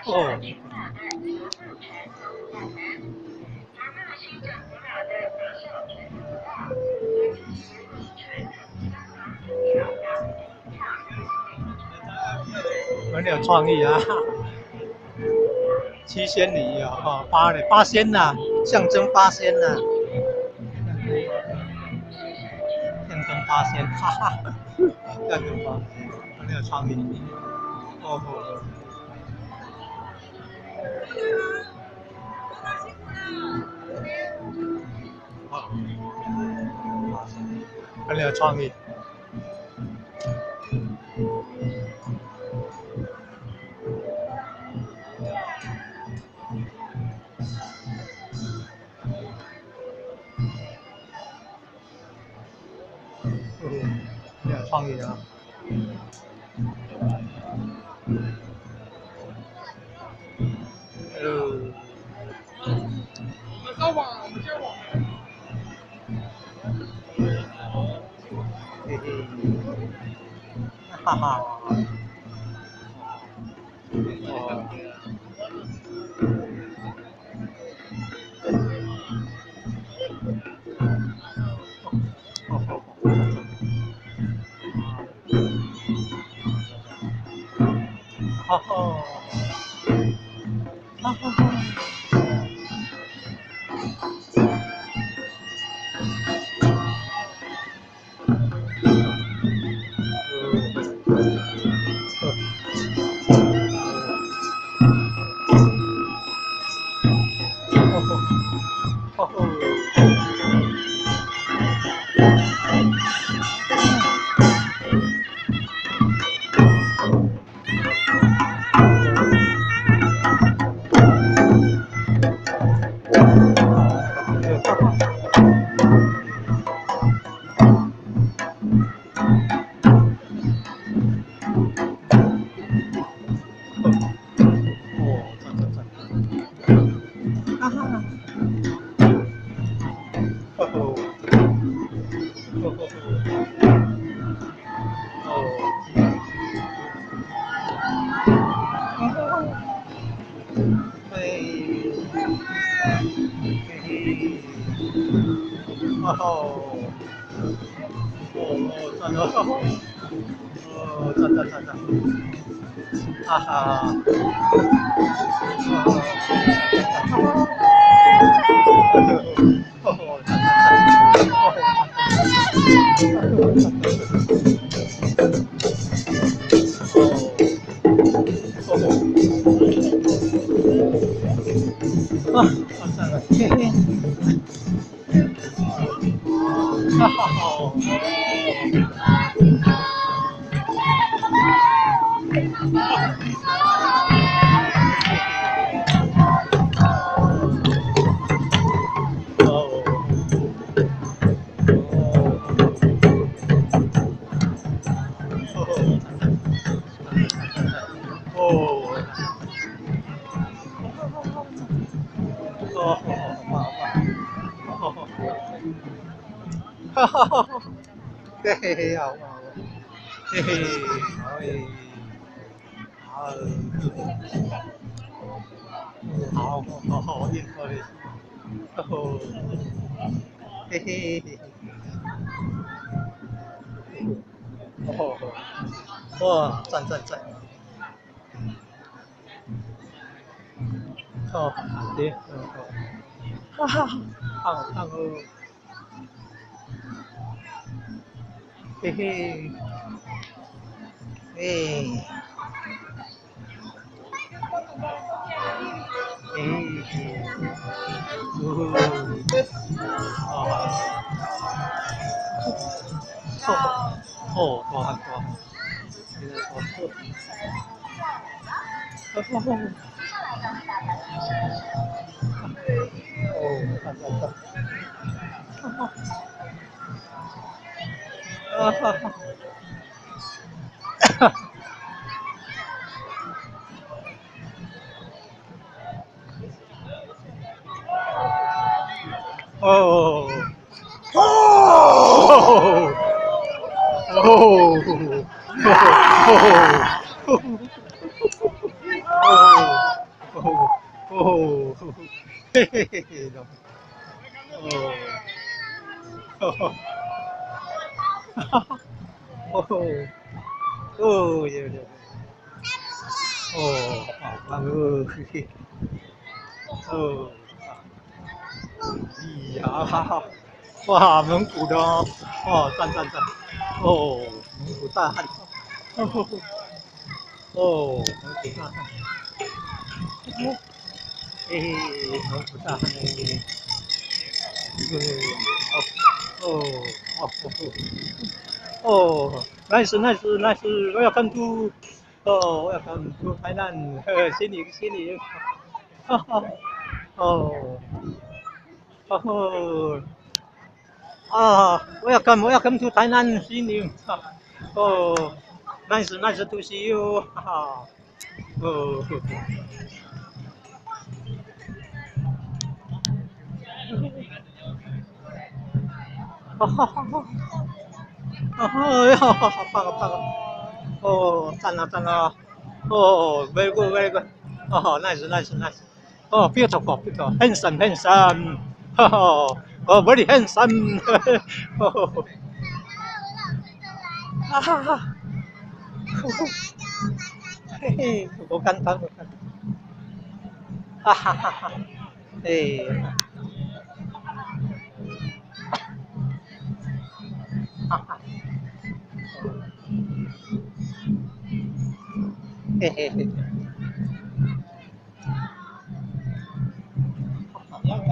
哦。很有創意啊！七仙女啊，哈，八嘞，八仙呐，象徵八仙呐，象徵八仙，哈哈，象徵八，很有創意，哦哦。哦，很有創意。很有創意啊！我們收網，我們接網。嘿嘿，哈哈。哦。哦吼，哈哈哈。哦，哦，赞哦，哦，赞赞赞赞，哈哈，哦，赞赞赞，哦，哦，啊，赞了，嘿嘿。哈哈哦，哦，哦，哦，哈哈哈，嘿嘿，好好，嘿嘿，好，好，好好，应该的，哦，嘿嘿嘿，哦，哇，讚讚讚，哦，對，哦，哈哈，好，好。嘿嘿，哎，哎，哦，哦，哦，大汉大汉，哦，赞赞赞，哈哈。啊哈哈！哦，哦，哦，哦，哦，哦，嘿嘿嘿嘿，哦，哈哈，哦，哦，對對，哦，好棒哦，嘿嘿，哦，哎呀，哈哈，哇，蒙古的哦，哦，讚讚讚，哦，蒙古大漢，哦，蒙古大漢，嘿嘿，蒙古大漢，哦，哦，哦，哦，nice nice nice，welcome to，哦，welcome to 台南，新營新營，哈哈，哦，哦，啊，welcome welcome to 台南新營，哦，nice nice to see you，哈哈，哦。哈哈哈哈！啊呀，好棒啊棒啊！哦，讚啦讚啦！哦，very good very good！哦，nice nice nice！哦，beautiful beautiful handsome handsome！哈哈，哦，very handsome！哦，哈哈哈！嘿嘿，好簡單好簡單！哈哈哈哈！哎。哈哈，嘿嘿嘿。你要看。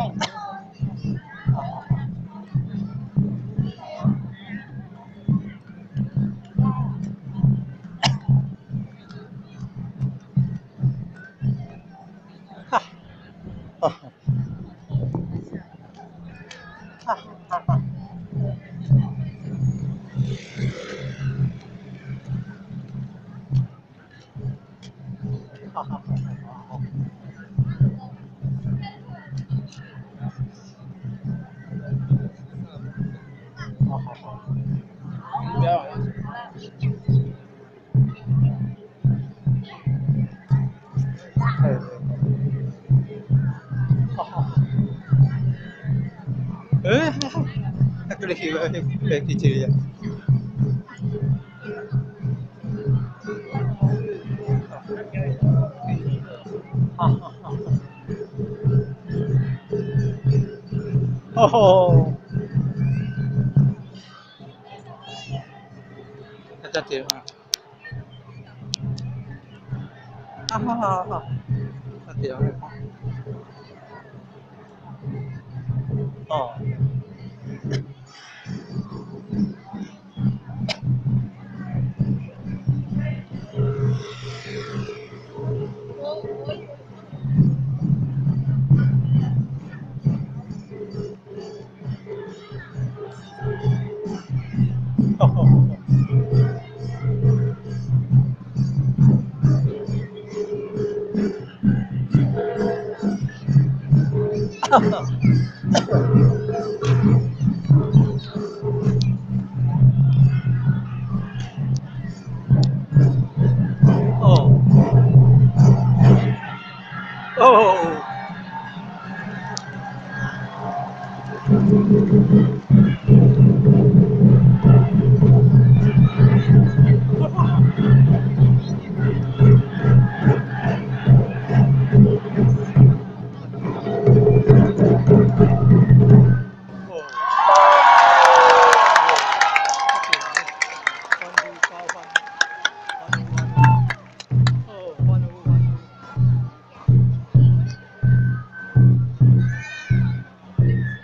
哈，哈哈，哈哈哈。哈哈哈哈好好好，你不要。对对对，好好。欸，那个去来去这里。好好好。哦。在这啊。啊好好好，在这哦。哦。哈哈。哦。哦。